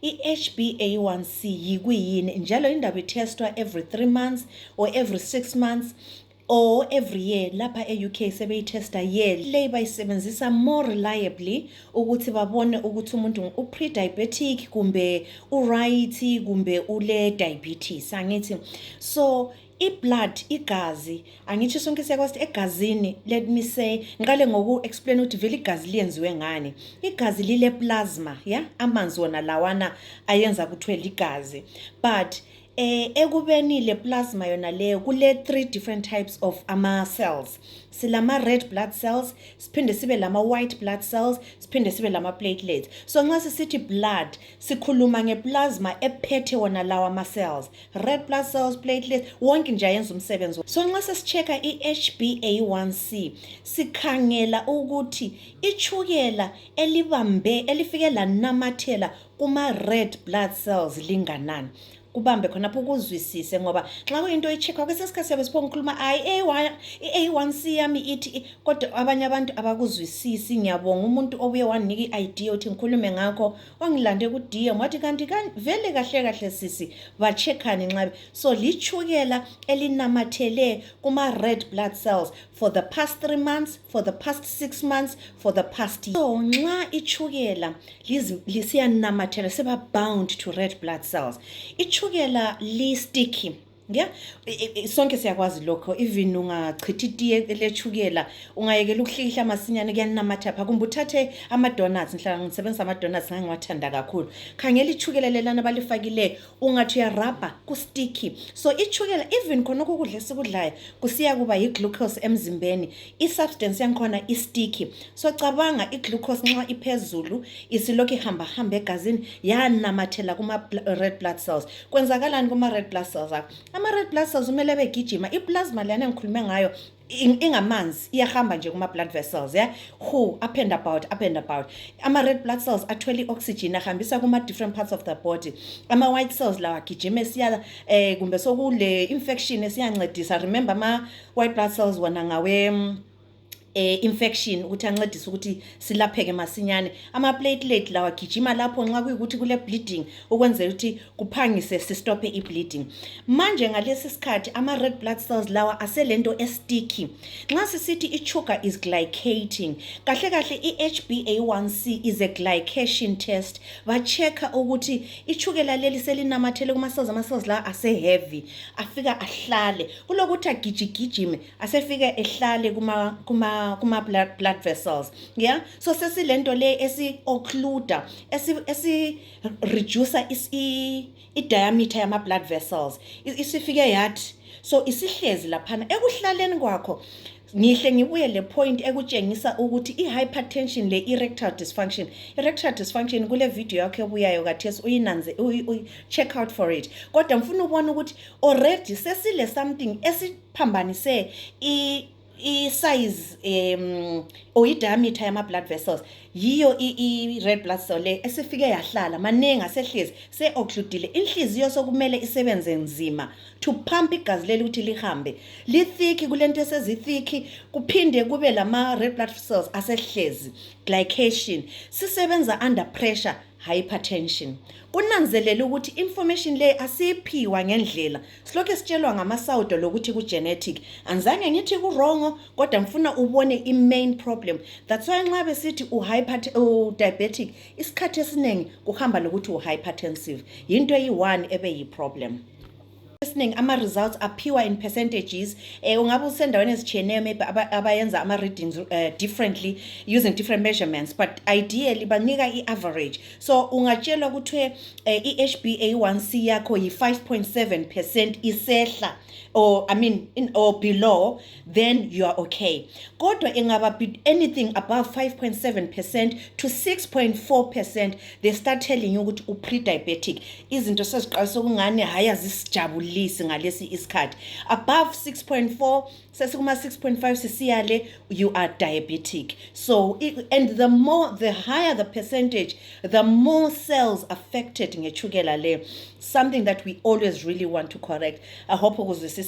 i-HbA1c yikuyini, njalo indaba itestwa every 3 months or every 6 months or every year. Lapha e-UK sebeyitesta yearly. Le bayisebenzisa more reliably ukuthi babone ukuthi umuntu u-pre-diabetic kumbe u-right kumbe ule diabetes angithi. So i-blood, igazi, angithi sonke siyakwazi egazini, let me say, ngale ngoku-explain ukuthi vele igazi liyenziwe ngani. Igazi lile plasma, yeah? Amanzi wona lawana ayenza kuthiwe ligazi. But ekubeni le plasma yona leyo kule 3 different types of cells. Silama red blood cells, siphinde sibe lama white blood cells, siphinde sibe lama platelets. So nxa sisithi blood, sikhuluma ngeplasma ephethe wona lawa cells. Red blood cells, platelets, wonke nje ayenza umsebenzi. So nxa sesichecka i-HbA1c, sikhangela ukuthi ichukela elifike lanamathela kuma red blood cells linganani. Kubambe khonapho ukuzwisise ngoba xa kuyinto icheckwa kwesesikhathi siyabe siphonga ukukhuluma i-A1C yami ithi, kodwa abanye abantu abakuzwisisi. Ngiyabonga umuntu obuye wanika i-idea ukuthi ngikhulume ngakho, wangilande ku-DM wathi kanti vele kahle sisi bacheckani nxabe. So lichukela elinamathele kuma red blood cells for the past 3 months, for the past 6 months, for the past year. So nxa ichukela lisiyanamathela seba bound to red blood cells. Ichukela li sticky, yeah? Sonke siyakwazi lokho, even ungachithi itiye lechukela ungayekela ukuhlikihla masinyane kuyanamathela pha. Kumbe uthathe ama-donuts, ngihlala ngisebenzisa ama-donuts ngiwathanda kakhulu. Khangela ichukela lelana balifakile ungathi uyarabha ku-sticky. So ichukela even khona ukudla esikudlayo kusiya kuba yi-glucose emzimbeni, i-substance yankhona i-sticky. So cabanga i-glucose nxa iphezulu isilokhu ihamba egazini yanamathela kuma-red blood cells. Kwenzakalani kuma-red blood cells akho? Ama-red blood cells umele begijima. I-plasma lana engikhulume ngayo ingamanzi, iyahamba nje kuma-blood vessels, yeah? Up and about. Ama-red blood cells athwele i-oxygen ahambisa kuma-different parts of the body. Ama-white cells lawa gijime siya kumbe sokule infection esiyancedisa. Remember ama-white blood cells wona ngawe infection ukuthi ancedise ukuthi silapheke masinyane. Ama-platelet lawa gijima lapho nxa kuyikuthi kule bleeding ukwenzela ukuthi kuphangise sistope i-bleeding. Manje ngalesi sikhathi ama-red blood cells lawa aselento esticky. Nxa sisithi i-sugar is glycating, kahle i-HbA1c is a glycation test. Bachecka ukuthi ichukela leli selinamathele kuma-cells, ama-cells la ase-heavy, afika ahlale. Kulokuthi agijime asefika ehlale kuma-blood vessels, yeah? So sesilento le esi-occluder, esi-reducer i-diameter yama-blood vessels, isifike yathi. So isihlezi laphana ekuhlaleni kwakho. Ngihle ngibuye le point ekutshengisa ukuthi i-hypertension le erectile dysfunction. Erectile dysfunction kule video yakho ebuyayo kathesi uyinanze check out for it. Kodwa mfuna ubona ukuthi already sesile something esiphambanise i-size or i-diameter yama-blood vessels. Yiyo i-red blood cell le esifike yahlala manengi asehlezi se-occludile. Inhliziyo sokumele isebenze nzima to pump igazi leli ukuthi lihambe. Li-thick kulento esezi-thick, kuphinde kube lama-red blood cells asehlezi, glycation. Sisebenza under pressure, hypertension. Kunanzelela ukuthi information le asiphiwa ngendlela. Silokho sitshelwa ngamasawudo lokuthi ku-genetic. Anzange ngithi ku-wrong, kodwa mfuna ubone i-main problem. That's why nxa besithi u-diabetic, isikhathi esiningi kuhamba lokuthi u-hypertensive. Yinto eyi-1 ebe yi-problem. Listening ama-results aphiwa in percentages. Ungabe usendaweni ezitshiyeneyo maybe abayenza ama-readings differently using different measurements, but ideally banika i-average. So ungatshelwa ukuthi i-HbA1c yakho yi-5.7% isehla, or or below, then you are okay. Kodwa ingaba anything above 5.7% to 6.4%, they start telling you ukuthi u-pre-diabetic. Izinto seziqalisa ukungane haya zisijabulisi ngalesi isikhathi. Above 6.4 sesikuma 6.5 sisiyale, you are diabetic. So and the higher the percentage, the more cells affected ngechukela le, something that we always really want to correct. I hope ukuzwisisile.